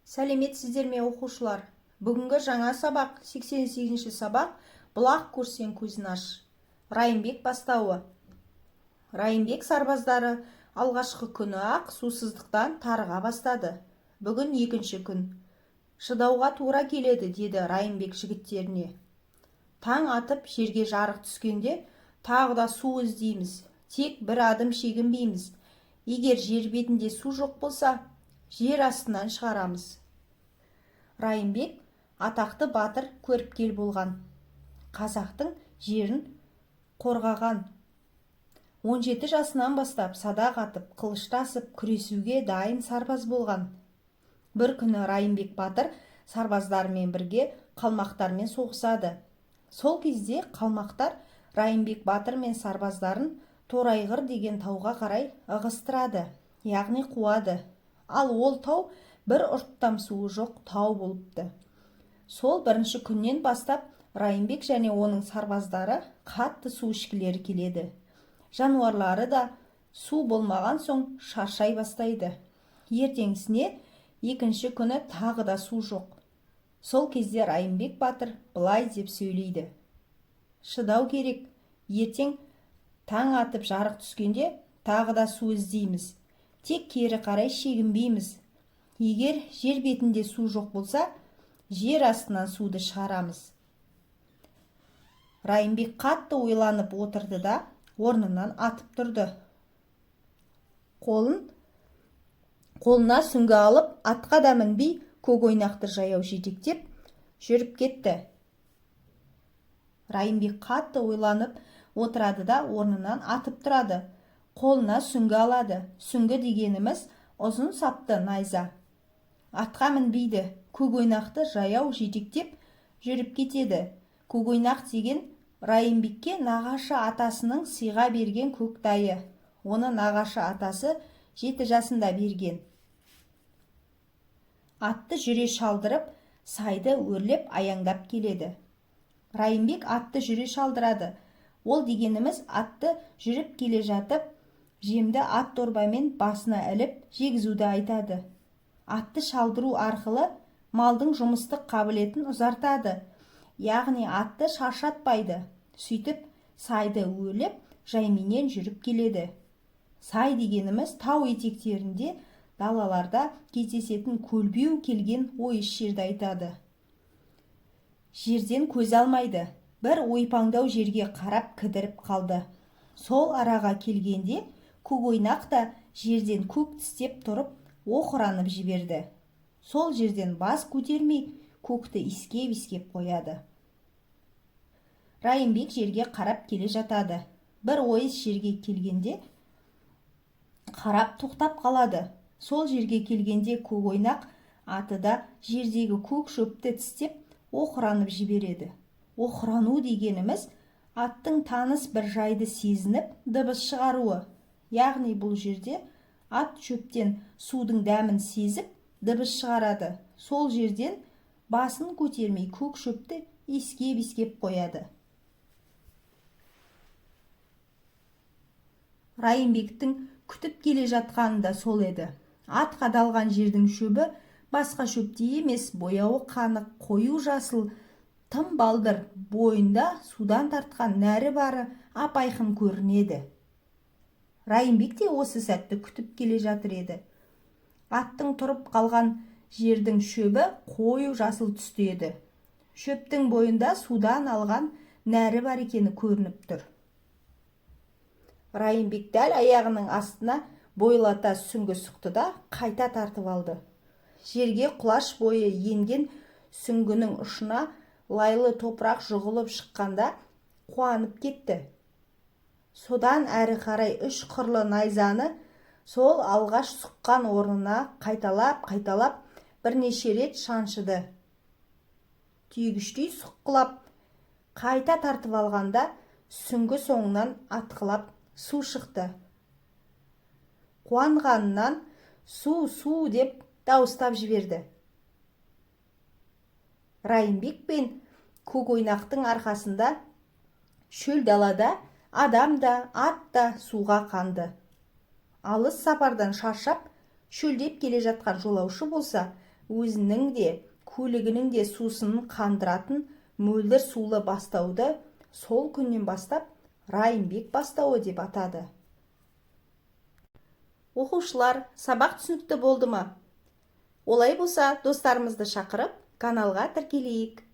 Сәлеметсіздер ме, оқушылар? Бүгінгі жаңа сабақ, 88-ші сабақ, «Бұлақ көрсең, көзін аш». Райымбек бастауы. Райымбек сарбаздары алғашқы күні-ақ сусыздықтан тарыға бастады. Бүгін екінші күн. Шыдауға тура келеді, деді Райымбек жігіттеріне. Таң атып, жерге жарық түскенде тағы да су іздейміз. Тек бір адым шегінбейміз. Егер жер бетінде су жоқ болса, жер астынан шығарамыз. Райымбек атақты батыр, көріпкел болған. Қазақтың жерін қорғаған. 17 жасынан бастап садақ атып, қылыштасып, күресуге дайын сарбаз болған. Бір күні Райымбек батыр сарбаздарымен бірге қалмақтармен соғысады. Сол кезде қалмақтар Райымбек батыр мен сарбаздарын Торайғыр деген тауға қарай ығыстырады, яғни қуады. Ал ол тау бір ұрттам суы жоқ тау болыпты. Сол бірінші күннен бастап Райымбек және оның сарбаздары қатты су ішкілері келеді. Жануарлары да су болмаған соң шаршай бастайды. Ертеңгісіне, екінші күні тағы да су жоқ. Сол кезде Райымбек батыр былай деп сөйлейді: «Шыдау керек. Ертең таң атып, жарық түскенде тағы да су іздейміз. Тек кері қарай шегінбейміз. Егер жер бетінде су жоқ болса, жер астынан суды шығарамыз». Райымбек қатты ойланып отырды да, орнынан атып тұрды. Қолына сүңгі алып, атқа да мінбей, Көкойнақты жаяу жетектеп жүріп кетті. Райымбек қатты ойланып отырады да, орнынан атып тұрады. Қолына сүңгі алады. Сүңгі дегеніміз – ұзын сапты найза. Атқа мінбейді, Көкойнақты жаяу жетектеп жүріп кетеді. Көкойнақ деген – Райымбекке нағашы атасының сыйға берген көк тайы. Оны нағашы атасы 7 жасында берген. Атты жүре шалдырып, сайды өрлеп, аяңдап келеді. Райымбек атты жүре шалдырады. Ол дегеніміз – атты жүріп келе жатып, жемді ат дорбамен басына іліп жегізуді айтады. Атты шалдыру арқылы малдың жұмыстық қабілетін ұзартады, яғни атты шаршатпайды. Сөйтіп, сайды өрлеп, жайменен жүріп келеді. Сай дегеніміз – тау етектерінде, далаларда кездесетін көлбеу келген ойыс жерді айтады. Жерден көз алмайды. Бір ойпаңдау жерге қарап кідіріп қалды. Сол араға келгенде Көкойнақ та жерден көк тістеп тұрып оқыранып жіберді. Сол жерден бас көтермей, көкті иіскеп-иіскеп қояды. Райымбек жерге қарап келе жатады. Бір ойыс жерге келгенде қарап тоқтап қалады. Сол жерге келгенде Көкойнақ аты да жердегі көк шөпті тістеп, оқыранып жібереді. Оқырану дегеніміз – аттың таныс бір жайды сезініп, дыбыс шығаруы. Яғни бұл жерде ат шөптен судың дәмін сезіп, дыбыс шығарады. Сол жерден басын көтермей, көк шөпті иіскеп-иіскеп қояды. Райымбектің күтіп келе жатқаны да сол еді. Ат қадалған жердің шөбі басқа шөптей емес, бояуы қанық, қою жасыл, тым балдыр, бойында судан тартқан нәрі бары ап-айқын көрінеді. Райымбек те осы сәтті күтіп келе жатыр еді. Аттың тұрып қалған жердің шөбі қою жасыл түсті еді. Шөптің бойында судан алған нәрі бар екені көрініп тұр. Райымбек дәл аяғының астына бойлата сүңгі сұқты да, қайта тартып алды. Жерге құлаш бойы енген сүңгінің ұшына лайлы топырақ жығылып шыққанда қуанып кетті. Содан әрі қарай үш қырлы найзаны сол алғаш сұққан орнына қайталап-қайталап бірнеше рет шаншыды. Түйгіштей сұққылап, қайта тартып алғанда сүңгі соңынан атқылап су шықты. Қуанғанынан «Су, су!» деп дауыстап жіберді. Райымбек пен Көкойнақтың арқасында шөл далада адам да, ат та суға қанды. Алыс сапардан шаршап, шөлдеп келе жатқан жолаушы болса, Өзінің де, көлігінің де сусынын қандыратын мөлдір сулы бастауды сол күннен бастап Райымбек бастауы деп атады. Оқушылар, сабақ түсінікті болды ма? Олай болса, достарымызды шақырып, каналға тіркелейік.